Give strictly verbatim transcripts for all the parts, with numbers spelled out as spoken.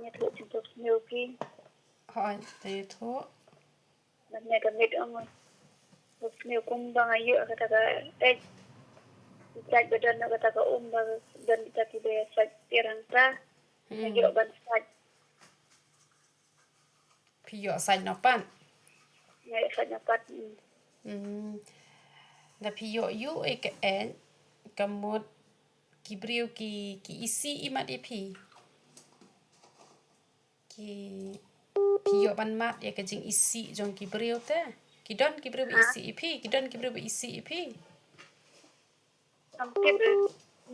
Ïathuh jingpynsngew ki. Hooid, te ïathuh. Namar ka miet ong, pynsngew kumba nga ïoh kata ka, eh, sait ba don kata ka um ba don kata ki ba sait tirang ta. Nga ïoh ban sait. Phi ïoh sait noh pat? Nga ïoh sait noh pat. Hmm. Da phi ïoh ïoh eh ka eh ka mut ki briew ki, ki isih imat ïa phi. Ki, phi ïoh ban mad ïa ka jingisih jong ki briew te. Ki don ki briew ba isih ïa phi, ki don ki briew ba isih ïa phi. Am tip re.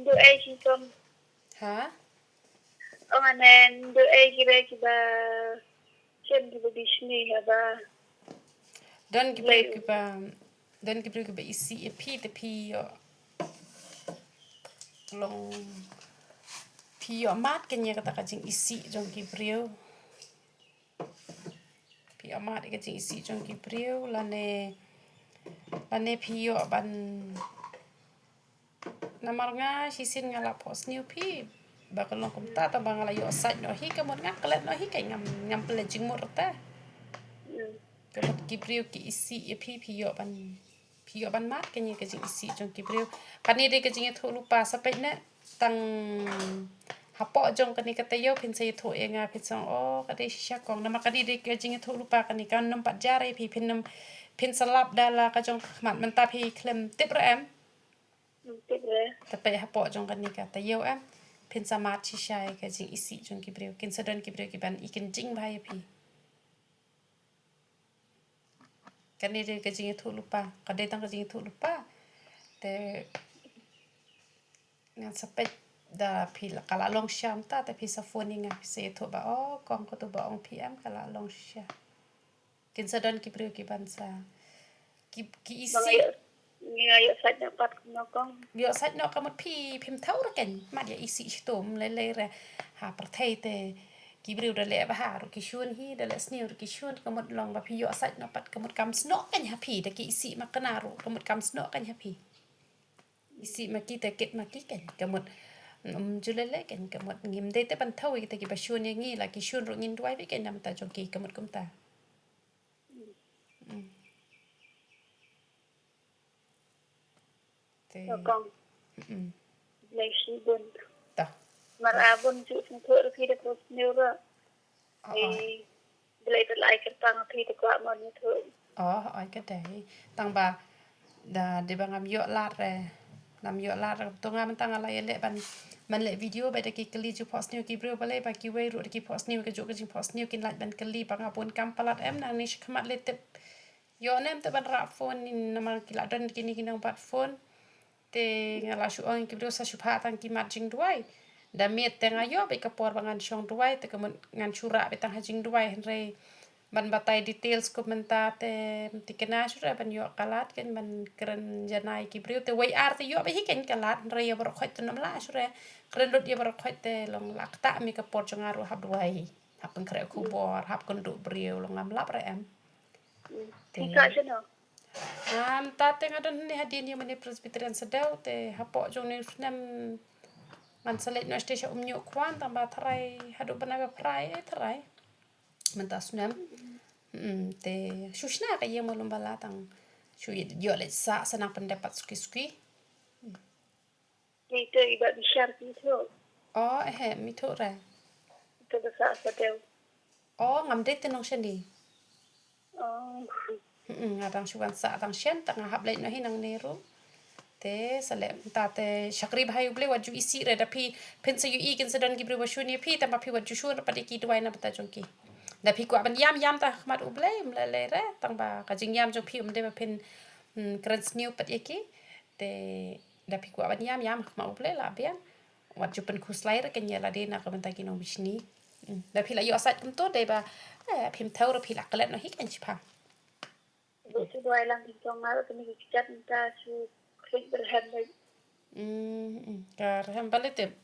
Ndu ei ki kom. Ha? Ong ane ndu ei ki re ki ba chen ki ba bishni ha ba. Don ki briew ki ba, don ki briew ki ba isih ïa phi te phi ïoh long phi ïoh mad kane kata ka jingisih jong ki briew. Phi ïoh mad ïa ka jingisih jong ki briew lane, lane phi ïoh ban, namar nga shisien nga la phohsniew phi ba ka long kumta, tang ba nga la ïoh sait noh hi, ka mut nga klet noh hi, ka ngam, ngam pynleit jingmut rta. Ka mut ki briew ki isih ïa phi, phi ïoh ban, phi ïoh ban mad kane ka jingisih jong ki briew. Kane dei ka jingïathuh lypa, sa peit ne tang hapoh jong kane ka taïew phin sa ïathuh ïa nga, phin sa ong, oh, ka dei shisha kong, namar kane dei ka jingïathuh lypa, kane kan nym pat jia ïa phi, phin nym, phin sa lap da la ka jong ka khmat. Mynta phi khlem tip re em? Tip re. Te peit hapoh jong kane ka taïew em, phin sa mad shisha ïa ka jingisih jong ki briew. Kin sa don ki briew ki ban i kynjing bha ïa phi. Kane dei ka jingïathuh lypa, ka dei tang ka jingïathuh lypa. Te ngan sa peit da phi la, ka la long sha mynta te phi sa phone ïa nga, phi sa ïathuh ba, oh, kong, katu ba ong phi em ka la long sha. Kin sa don ki briew ki ban sa, ki, ki isih. Ngi ïoh sait noh pat kumno kong. Ïoh sait noh ka mut phi, phim thaw re keiñ, mad ïa isih shitom lei lei re. Ha pyrthei te ki briew da leh bha ruh ki shun hi, da leh sniew ruh ki shun, ka mut long ba phi ïoh sait noh pat, ka mut kam snoh keiñ ha phi, da ki isih ma kane ruh, ka mut kam snoh keiñ ha phi. Isih ma ki te kit ma ki keiñ, ka mut, um, ju lei lei keiñ, ka mut ngim dei te ban thaw ïa kita ki ba shun ïa ngi, la ki shun ruh ngin duwai beit keiñ namar ta jong ki, ka mut kumta. Mm. Te. To kong. Mm. Blei shi bun. To. Mar a bun ju sngewthuh ruh phi da phohsniew ruh. Oh, oh. Ei, Blei te la ai kyrpang phi te kwah mon ïathuh. Oh, oh, ka dei. Tang ba da, dei ba ngam ïoh lad re. Ngam ïoh lad re. To nga mynta nga la ïaleh ban, ban leh video ba da ki kylli ju phohsniew ki briew, balei ba kiwei ruh da ki phohsniew, kajuh ka jingphohsniew kin lait ban kylli ba nga bun kam palat em, nangne shakhmat lei tip. Ïoh ne em te ban rah phone, namar ki la don kine ki nongbat phone. Te nga la shu ong ki briew sa shu phah tang ki mat jingduwai. Da miet te nga ïoh beit ka por ba ngan shong duwai, te ka mut ngan shu rah beit tang ha jingduwai, hynrei ban batai details kum mynta te, te kena shu re ban ïoh ka lad keiñ ban kren janai ki briew, te wei ar te ïoh beit hi keiñ ka lad, hynrei ïa baroh khoit te nym lah shu re. Kren lut ïa baroh khoit te long la ktah mi ka por jong nga ruh hap duwai. Hap pynkhreh khubor, hap kynduh briew, long ngam lap re em. Te. Phi kah shano? Am, ta te nga don hangne hadien ïa mane Presbyterian Sadew, te hapoh jong une u snem ngan sa leit noh shatei sha Umñiuh Khwan, tang ba tharai haduh bnai ba phra eh tharai. Mynta u snem. Mm, te shu shna ka ïing mano ba la tang shu ïoh leit sah sa nang pyndep pat suki suki. Ito i ba bishar ki ito. Oh, eh, mi ito re. Ito ba sa sa teo. Oh, ngam dei te nong shani. Oh. Hmm, nga dang shu wan sa dang shen, tang nga hap leit noh hi nangne ruh. Te sa leh mynta te shakri bha ïa U Blei wat ju isih re da phi, phin sa ïohi kin sa don ki briew ba shun ïa phi, tang ba phi wat ju shun pat ïa ki duwai na bynta jong ki. Da phi kwah ban ïam ïam ta ha khmat U Blei, ym lei lei re, tang ba ka jingïam jong phi ym dei ba phin, hmm, kren sniew pat ïa ki. Te da phi kwah ban ïam, ïam ha khmat U Blei lah biang. Wat ju pynkhuslai re kane ïa lade na ka bynta ki nongbishni. Hmm. Da phi la ïoh sait kumto dei ba, eh, phim thew re phi la klet noh hi kan shiphang. Ba shu duwai lang ki jong nga kane ki kjat mynta shu khlieh ba rhem beit. Hmm, hmm. Ka rhem balei tip?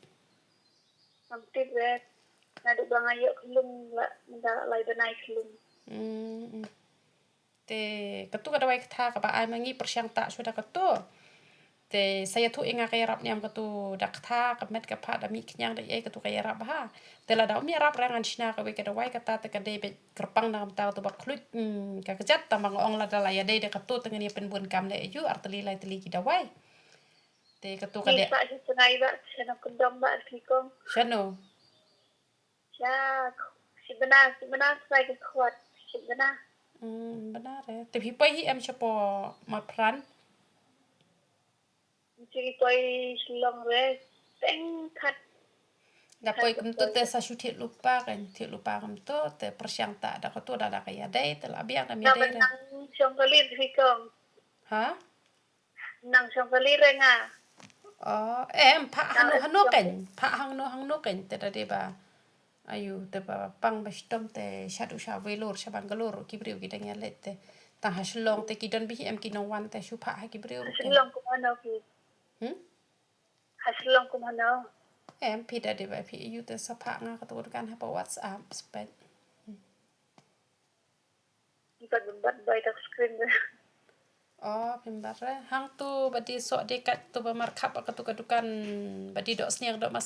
Ngam tip re. Naduh ba nga ïoh khyllung la mynta lai bnai khyllung. Hmm, hmm. Te katu ka dawai ktha kaba ai ma ngi pyrshang tah shuwa da katu. Te sa ïathuh ïa nga ka ïarap niam katu da kata ka met ka phah da mih khñiang da ei katu ka ïarap ha. Te lada um ïarap re ngan shna kawei ka dawai kata te ka dei beit kyrpang na ka bynta katu ba khluit, hmm, ka kjat tang ba nga ong lada la ïadei da katu te ngan ïa pynbun kam leh aïu ar tylli lai tylli ki dawai. Te katu ka dei. Sa hi tngai ba shano kyndong ba ki kong. Shano? Sha, shi bnai, shi bnai sa ki khwat, shi bnai. Hmm, bnai re. Te phi poi hi em shapoh Mawphran? Shi poi Shillong re, teng khat. Da poi kumtu te sa shu thied lypa kan, thied lypa kumtu te pyrshang ta da katu da da ka ïadei te la biang da mi dei re. Nang shong kali hi kong. Ha? Nang shong kali re nga. Oh, em, phah hano hano kan, phah hangno hangno kan, te da dei ba. Aïu, te ba pang ba shitom te shadu sha Vellore, sha Bangalore, ki briew ki dang ïa leit te. Tang ha Shillong te ki don bih em ki nongwan te shu phah ha ki briew ruh te. Shillong kum hano ki. Hmm? Ha Shillong kum hano. Em, phi da dei ba phi aïu te sa phah nga katu kan ha pa WhatsApp spek. Hmm. Ki pat bym bat bai tak screen de. Oh, phim bat re. Hangtu ba dei soh dei kat tu ba markhap katu ka dukan ba dei doh sniang doh mas